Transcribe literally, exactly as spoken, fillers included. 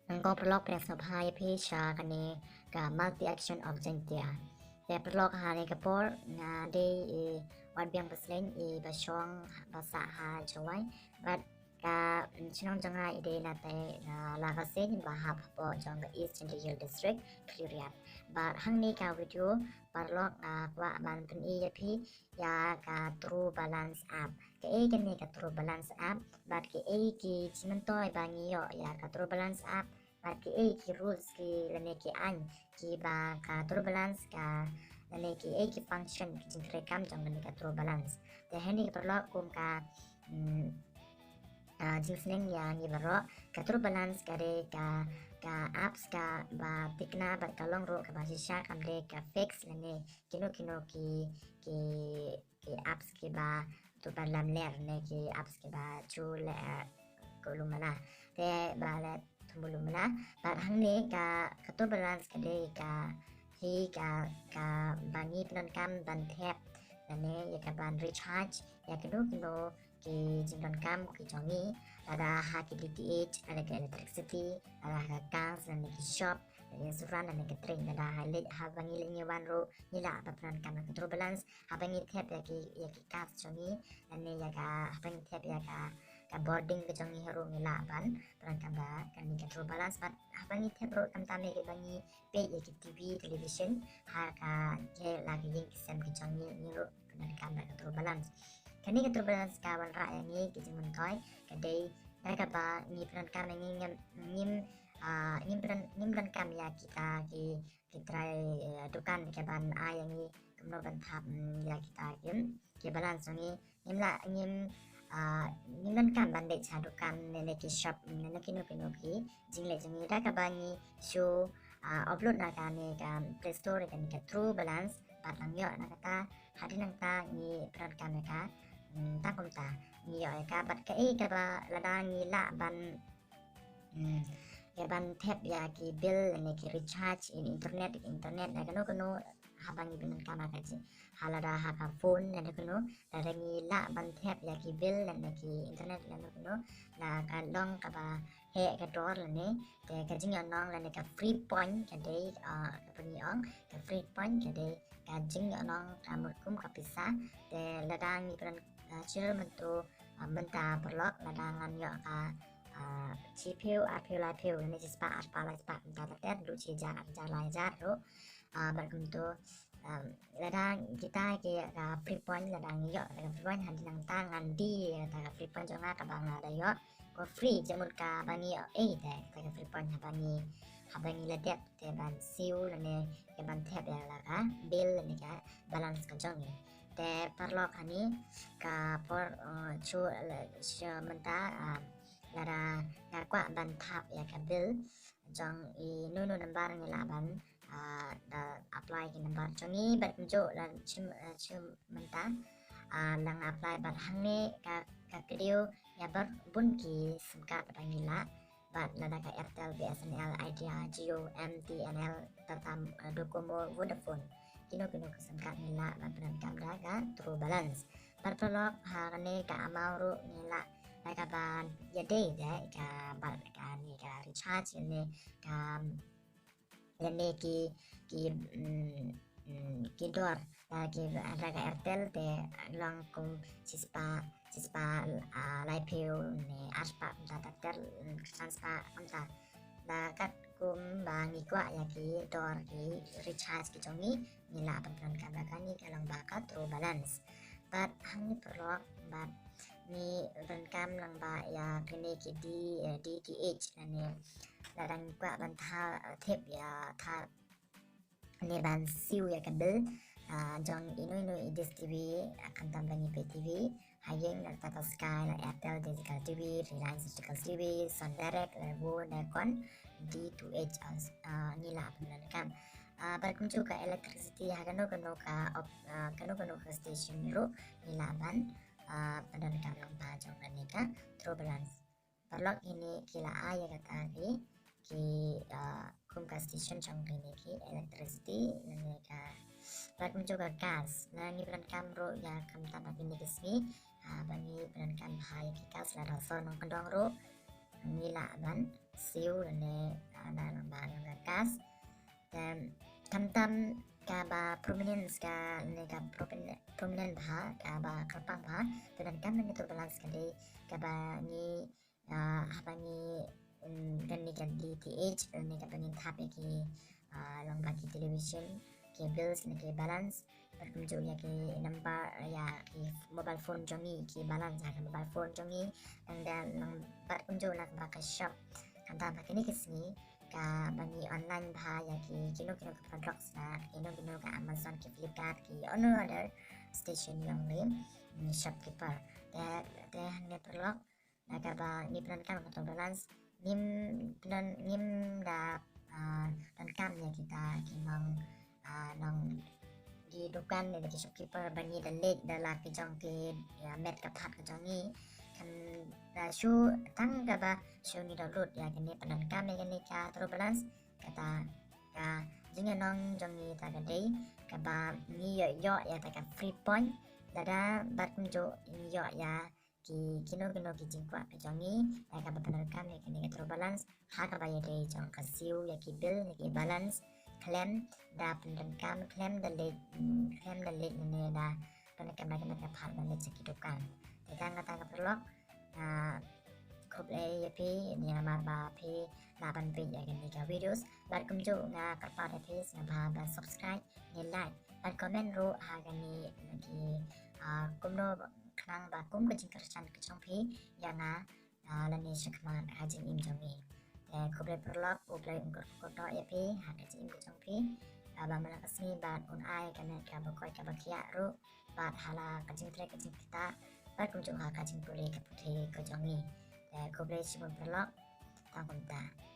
Nyngkong paralok, pdiang sngewbha ïa phi sha kane ka Multi Action of Jaiñtia. Te paralok, ha kane ka por nga dei i Watbiang Baslein, i ba shong ba sah ha Jowai, bad ka shnong jong nga i dei na te na Laka Seng ba hap hapoh jong ka East Jaiñtia Hills District, Khliehriat. Bad hangne ka video paralok, nga kwah ban pyni ïa phi ïa ka True Balance app. Kaei kane ka True Balance app, bad kaei ki jingmyntoi ba ngi ïoh ïa ka True Balance app, bad kaei ki rules ki lane ki aiñ kiba ka True Balance ka, lane kiei ki function, ki jingtrei kam jong kane ka True Balance. Te hangne paralok, kum ka, mm, ah, jingsneng ïa ngi baroh, ka True Balance ka dei ka, ka apps kaba thikna bad ka long ruh kaba shisha, kam dei ka fake lane kino kino ki, ki ki apps kiba tu ba lamler ne ki apps kiba chu le, eh, ko lumala. Te ba le thumbu lumala. Bad hangne ka, ka True Balance ka dei ka, hi ka, kaba ngi pyndonkam ban thep lane ïa ka ban recharge ïa kino kino ki jingdonkam ki jong ngi, lada ha ki D T H, lada ka electricity, lada ha ka gas lane ki shop, lane insurance lane catering, lada ha leit, haba ngi leit ngi wan ruh ngi lah ban pyndonkam ïa ka True Balance. Haba ngi thep ïa ki, ïa ki cards jong ngi, lane ïa ka, haba ngi thep ïa ka, ka boarding ka jong ngi ruh ngi lah ban pyndonkam da kane ka True Balance. Bad haba ngi thep ruh khamtam ïa kiba ngi peit ïa ki T V, television, ha ka, ki la ki ïing ki sem ki jong ngi, ngi ruh pyndonkam da ka True Balance. Kane ka True Balance ka wanrah ïa ngi ki jingmyntoi, ka dei da kaba ngi pyndonkam ïa ngi, ngim, ngim, ah, ngim pyndonkam ïa kita ki ki trai, eh, dukan ki ban ai ïa ngi kumno ban thap, mm, ïa kita ki, ki balance jong ngi. Ngim lah, ngim, ah, ngim donkam ban leit sha dukan ne, ne ki shop, mm, ne, ne kino kino ki jingleit jong ngi, da kaba ngi shu, ah, upload na kane ka Play Store kane ka True Balance, bad nang ïoh na kata, hadien nangta ngi pyndonkam ïa ka, mm, tang kumta ngi ïoh ïa ka. Bad kaei kaba lada ngi lah ban Hmm. Ïa ban thep ïa ki bill ne ki recharge in internet, internet ne kano kano haba ngi pyndonkam ha ka jing, ha lada ha ka phone ne kano, lada ngi lah ban thep ïa ki bill ne ki internet ne kano, la ka long kaba heh ka dor lane, te ka jingïohnong lane ka free point ka dei, ah, kaba ngi ong ka free point ka dei ka jingïohnong ka mut kum ka pisa, te lada ngi pyndonkam, ah, shuh mynta, ah, mynta paralok lada ngan ïoh ka, ah, shiphew, arphew, laiphew, ne shispah, arspah, laiphew, mynta ter ter, duh shi hajar, ar hajar, lai hajar ruh. Ah, bad kumto, um, lada kita ki, ah, free point, lada ngi ïoh ka free point, hadien nangta ngan die kata ka free point jong nga kaba nga da ïoh ko free, jingmut kaba ngi ïoh, eh, te kata ka free point haba ngi, haba ngi la dep te ban siew lane ïa ban thep ïa la ka bill lane ka balance ka jong ngi. Te paralok, hani ka por, eh, shu, la, shu mynta, ah, lada nga kwah ban thap ïa ka bill jong i, no no number ngi lah ban, ah, da apply ki number jong ngi, bad kumjuh la shu, eh, shu mynta, ah, la nga apply, bad hangne ka, ka kdew ïa bun ki sim card ba ngi lah. Bad lada ka Airtel, B S N L, Idea, Jio, M T N L, Tata, eh, Docomo, Vodafone, kino kino ki sim card ngi lah ban pyndonkam da ka True Balance. Bad paralok, ha kane ka amount ruh ngi lah da kaba ïadei da ka, bad kane ka recharge ne ka, lane ki, ki, mm, mm, ki dor, ah, ki, ah, da ka Airtel te long kum shispah, shispah, ah, laiphew ne arspah, kumta ter ter, mm, sanspah kumta. Da katkum ba ngi kwah ïa ki dor ki recharge ki jong ngi, ngi lah ban pyndonkam da kane ka long ba ka True Balance. Bad hangne paralok, bad ngi pyndonkam lang ba ïa kine ki D, eh, D T H lane lada ngi kwah ban tha, thep ïa tha ne ban siew ïa ka bill, ah, jong ino ino i Dish T V, ah, khamtam ba ngi pay T V ha ïing, la Tata Sky, la Airtel Digital T V, Reliance Digital T V, Sun Direct, la Vodacom, D two H, ah, ngi lah ban pyndonkam. Ah, bad kumjuh ka electricity ha kano kano ka op-, ah, kano kano ka station ruh ngi lah ban, ah, pyndonkam lang ba jong kane ka True Balance. Paralok, kine ki la ai ïa kata ki, ki, ah, kum ka station jong kine ki electricity, lane ka, bad kumjuh ka gas. Lada ngi pyndonkam ruh ïa khamtam ha kine ki sngi, ah, ba ngi pyndonkam bha ïa ki gas, lada sor nongkyndong ruh ngi lah ban siew lane, ah, na lyngba ka cash. Te khamtam kaba prominent ka, ne ka promin-, prominent bha, kaba kyrpang bha, to donkam na ka true balance ka dei kaba ngi, ah, haba ngi, mm, kane ka D T H, ne kaba ngin thap ïa ki, ah, lyngba ki television, ki bills ne ki balance, bad kumjuh ïa ki number, ïa ki mobile phone jong ngi, ki balance ha ki mobile phone jong ngi, and then, mm, bad kumjuh na kaba ka shop. Khamtam ha kine ki sngi, kaba ngi online bha ïa ki kino kino ki products na kino kino ka Amazon, ki Flipkart, ki ono other station jong ngi, mm, shopkeeper. Te, te hangne paralok, na kaba ngi pyndonkam ka true balance, ngim pyndonkam, ngim da, ah, pyndonkam ïa kita ki nong, ah, nong ki dukan ne ki shopkeeper ba ngi da leit da la ki jong ki, ïa, met ka phad ka jong ngi. Kan da shu tang kaba shu ngi da lut ïa kane, pyndonkam ïa kane ka true balance, kata ka jingïanong jong ngi ta ka dei kaba ngi ïoh, ïoh ïa ta ka free point, lada bad kumjuh ngi ïoh ïa ki kino kino ki jingkwah ka jong ngi, ïa kaba pyndonkam ïa kane ka true balance ha kaba ïadei jong ka siew ïa ki bill ne ki balance, khlem da pyndonkam, khlem da leit, mm, khlem da leit ne da pyndonkam na ka met ka phad, da leit sha ki dukan. Te tang kata ka paralok, ah, khublei ïa phi, namar ba phi la ban peit ïa kane ka videos. Bad kumjuh nga kyrpad ïa phi sngewbha ban subscribe, ne like bad comment ruh ha kane ki, ah, kumno khnang ba kum ka jingkyrshan ka jong phi ïa nga, ah, lane shakhmat ha jingim jong ngi. Te khublei paralok, U Blei un kyrkhu kyrdoh ïa phi ha ka jingim ka jong phi. Ah, ba man la ka sngi bad un ai ka met kaba koit kaba khiah ruh, bad ha la ka jingtrei ka jingktah, bad kumjuh ha ka jingpule ka puthi ka jong ngi. Te khublei shibun paralok, tang kumta.